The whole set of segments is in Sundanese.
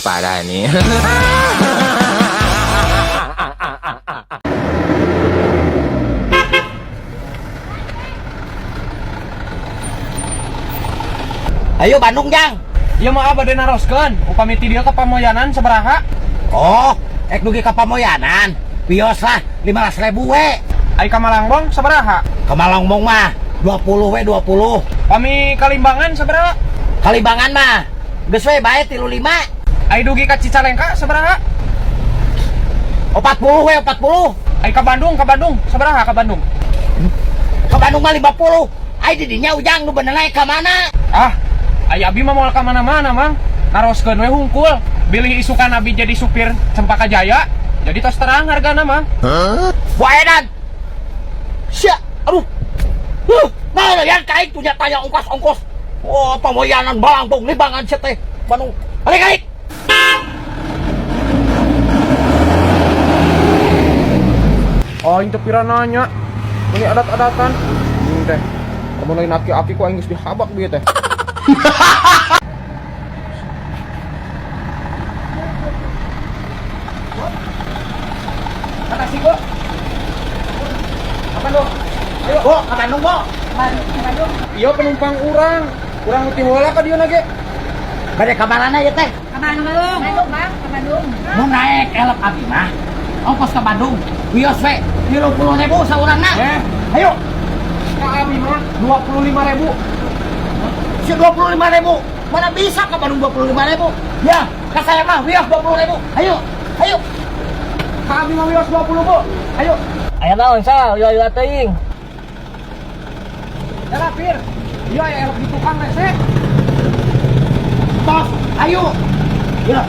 Parah nih. Ayo Bandung, Jang. Ieu mah bade naroskeun, upami ti dieu ka Pamoyanan sabaraha? Oh, ek dugi ka Pamoyanan. Wios lah, 15 ribu we. Ai ka Malangbong sabaraha? Ke Malangbong mah 20 we, 20. Pami ka Limbangan sabaraha? Ka Limbangan mah geus we bae 35. Ai dugi ka Cicalengka sabaraha? 40 we, 40. Ai ka Bandung sabaraha ka Bandung? Ke Bandung mah 50. Ai di dinya Ujang nu bener naik ka mana? Ah, ai abi mah moal ka mana-mana, Mang. Naroskeun we hungkul. Bilih isukan abi jadi supir Cempaka Jaya, jadi tos terang hargana, Mang. Wah edan. Sia, aduh. Nah, yang kain punya tanya ongkos-ongkos. Oh, Pamoyanan, Malangbong, Limbangan sia teh. Bandung. Balik, balik. Oh, itu pira nanya. Ini adat-adatan. Ini teh. Kamu lain aki-aki ku aing geus dihabak bieu teh. Makasih, Bu. Apa dong? Ayo. Bu, ke Bandung, Bu. Iya penumpang urang. Urang nu ti heula ka dieu ge. Bade ka mana ya teh? Ke Bandung. Bandung, Bang, ke Bandung. Mau naik elep abi mah. Ongkos ke Bandung. Wios we, 30 ribu saurangna. Eh. Ayo, Ka abi mah 25.000. Si 25 ribu. Mana bisa ke Bandung 25 ribu? Ya, ke saya mah wios 20 ribu. Ayo, ayo. Ka abi mah wios 20, Bu. Ayo. Aya naon Sal, yo yo teuing. Jalan, Pir. Iya, aya elep di tukang rese. Tos, ayo. Ya.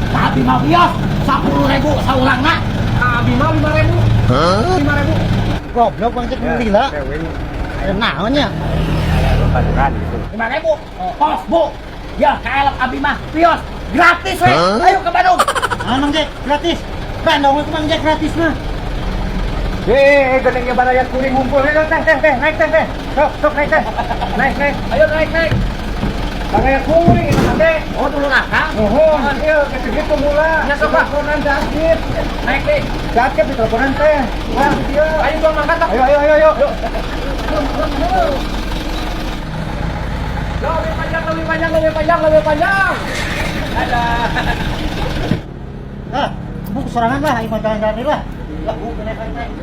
Ka abi mah wios 10 ribu saurangna. Ka abi mah 5.000. 5.000. Goblok Bang Cek lila. Naon nya? 5 ribu. Tos, Bu. Ya, ka elep abi mah wios gratis we. Ayo ke Bandung. Ah, Mang Jack, gratis. Bandung itu Mang Jack gratis mah. Eh, geuning baraya kuring ngumpul. Eh, teh, teh, teh, naik teh, teh. Sok, sok naik teh. Naik, naik. Ayo naik, naik. Baraya kuring ini teh. Oh, dulu nakal. Mohon, ieu geus kitu mula. Nya sok teleponan sakit. Naik deh. Sakit di teleponan teh. Wah, ieu. Ayo tuang mangkat. Ayo, ayo, ayo, ayo. Lebih panjang, lebih panjang, lebih panjang, lebih panjang. Dadah. Ah, bu sorangan lah, aing mah jalan-jalan lah. Lah, bu naik naik.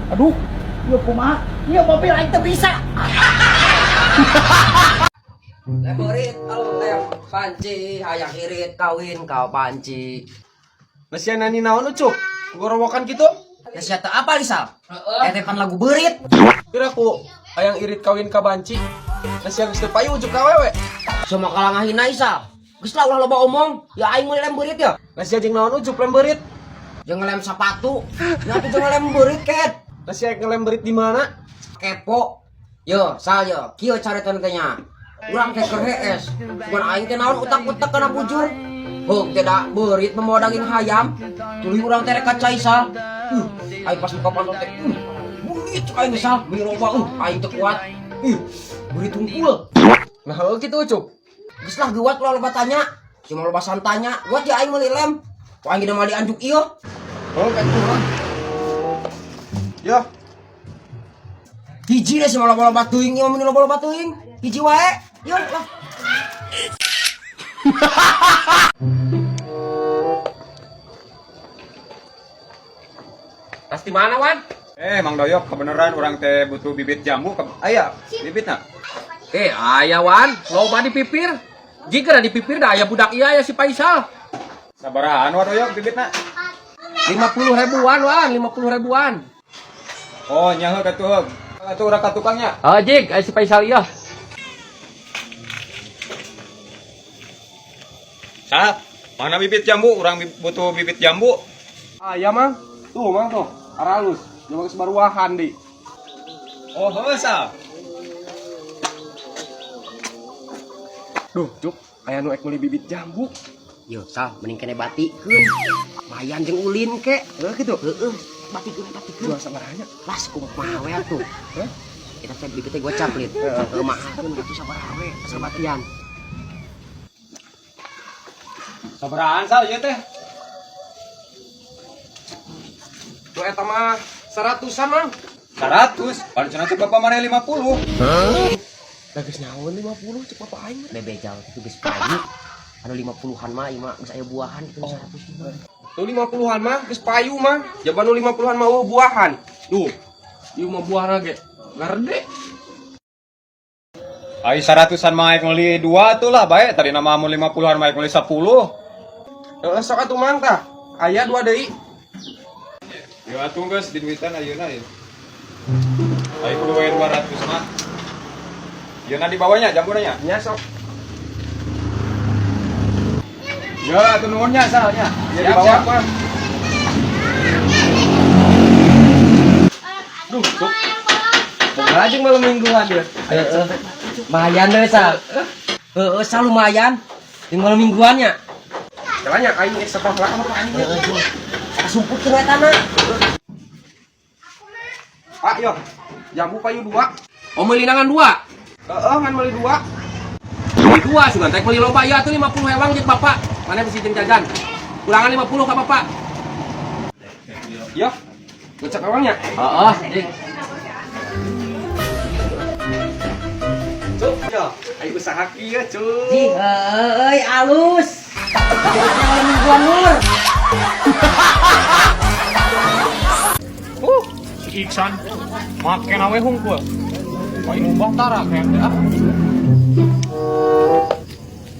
Aduh, ieu kumaha? Ieu mobil aing teu bisa. Lem beurit, lem panci, hayang irit kawin ka banci. Masih nani naon Ucup? Gorowokan gitu? Ya sia teu apa Lisal? Eta pan lagu beurit. Kira ku hayang irit kawin ka banci. Nasi geus teu payu ujuk ka wewe. Sama kalah ngahina Isal. Geus lah ulah loba omong. Ya aing meuli lem beurit ya. Nasi jeung naon Ucup lem beurit? Jeung ngelem sepatu. Nya atuh jeung ngelem beurit ket. Nasi ngelem beurit di mana? Kepo. Yo, Sal yo, kieu caritana teh nya. Urang teh keur hees. Cuman aing teh naon utak-utak kana bujur. Heug teh da beurit membawa daging hayam. Tuluy urang teh rek ka cai Sal. Aing pas buka panto teh, beurit cek aing Sal, miroba aing teu kuat. Ih, beurit hungkul. Nah, heuh kitu Ucup. Geus lah geuwat ulah loba tanya. Cuma loba santanya. Geuwat ya aing meuli lem. Ku aing geuna mali anjuk ieu. Oh, katuh lah. Yo, Hiji deh sama loba-loba teuing ieu mah loba-loba teuing. Hiji wae. Yo lah. Pasti mana, Wan? Eh, Mang Doyok, kebenaran orang teh butuh bibit jambu. Ke... Aya, bibitna. Eh, aya Wan, loba di pipir. Jika di pipir dah aya budak iya ya si Faisal. Sabarahaan wa Doyok bibitna? 50 ribuan, Wan, 50 ribuan. Oh, nya heuh katuh heuh. Atuh urang ka tukangnya. Oh, Jik, aya si Faisal iya. Sa, mana bibit jambu? Urang butuh bibit jambu. Aya, Mang. Tuh, Mang tuh. Aralus. Jeung geus baruahan di. Oh, heuh sa. Duh, Cuk, aya nu ek meuli bibit jambu. Yo, Sal, mending kene batikeun. Mayan jeung ulin ke. Heuh kitu. Heeh, batikeun batikeun. Jual sabaraha? Lah kumaha we atuh. Hah? Kita teh bibitnya gocap lin. Heeh, mahalkeun atuh sabaraha we, sabatian. Sabarahaan Sal ieu teh? Tuh eta mah 100-an, Mang. 100. Pan cenah cek bapak maneh 50. Da geus nyaho 50 cek bapak aing. Bebejal itu geus payu. Anu 50-an mah ieu mah geus aya buahan itu 100 mah. Tuh 50-an mah geus payu mah. Jaban nu 50-an mah eueuh buahan. Duh. Ieu mah buahna ge garede. Ai 100-an mah aing meuli 2 tuh lah bae. Tadi nama mun 50-an mah aing meuli 10. Heeh, sok atuh Mang tah. Aya dua deui. Ya atuh geus di duitan ayeuna ya. Ai kudu wae 200 mah. Yeuna dibawanya jambuna nya. Nya sok. Ya atuh nuhun nya Sal nya. Ieu Siap, dibawa. siap, Mang. Duh, tuh. Boga jeung malam mingguan ya. Heeh. Lumayan deh, Sal. Heeh, Sal lumayan. Jeung malam mingguannya. Jalannya aing geus sekolah ka bapak aing. Heeh, jeung. Kasumputkeun we tanah. Pak, yo. Jambu payu 2. Oh meuli nangan 2. Heeh, ngan meuli 2. Meuli 2 sugan teh meuli loba ya atuh 50 hewang jeung bapak. Mana bisi jeung jajan. Kurangan 50 ka bapak. Yo. Ngecek hewangnya. Heeh, jeung. Cuk, yo. Ayo usaha kieu, cuk. Jing, euy alus. Malam mingguan Nur. Si Iksan make nawe hungkul. Paling ubah tara kayak ah.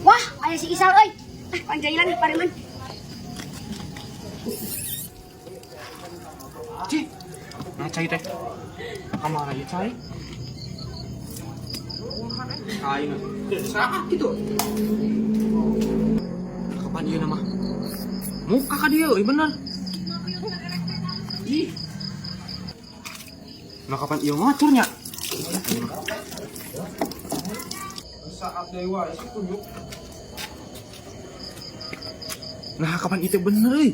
Wah, aya si Isal euy. Ah, panjailan pareman. Cih. Nah cai teh. Kamana ieu cai? Aing saat gitu. Kapan ieu nama? Muka ka dieu euy bener. Ih. Nah kapan ieu ngacurnya? Saat dewa isi tunjuk. Nah kapan itu bener euy?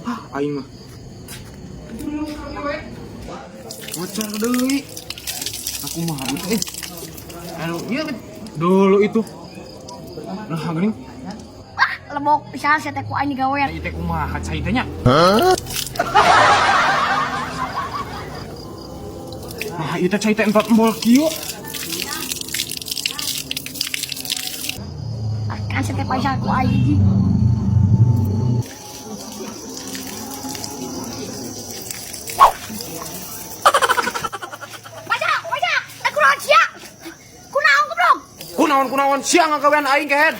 Wah, aing mah. Ngocor deui. Aku mah eh. Anu ieu dulu itu. Nah, geuning. Wah, lebok pisan sia teh ku aing digawean. Ieu teh kumaha cai teh nya? Nah, ieu teh cai teh empat embol kieu. Ah, kan sia teh paisal ku aing hiji. Paisal, paisal, eh kunaon sia? Kunaon goblok? Kunaon kunaon sia ngagawean aing kehed.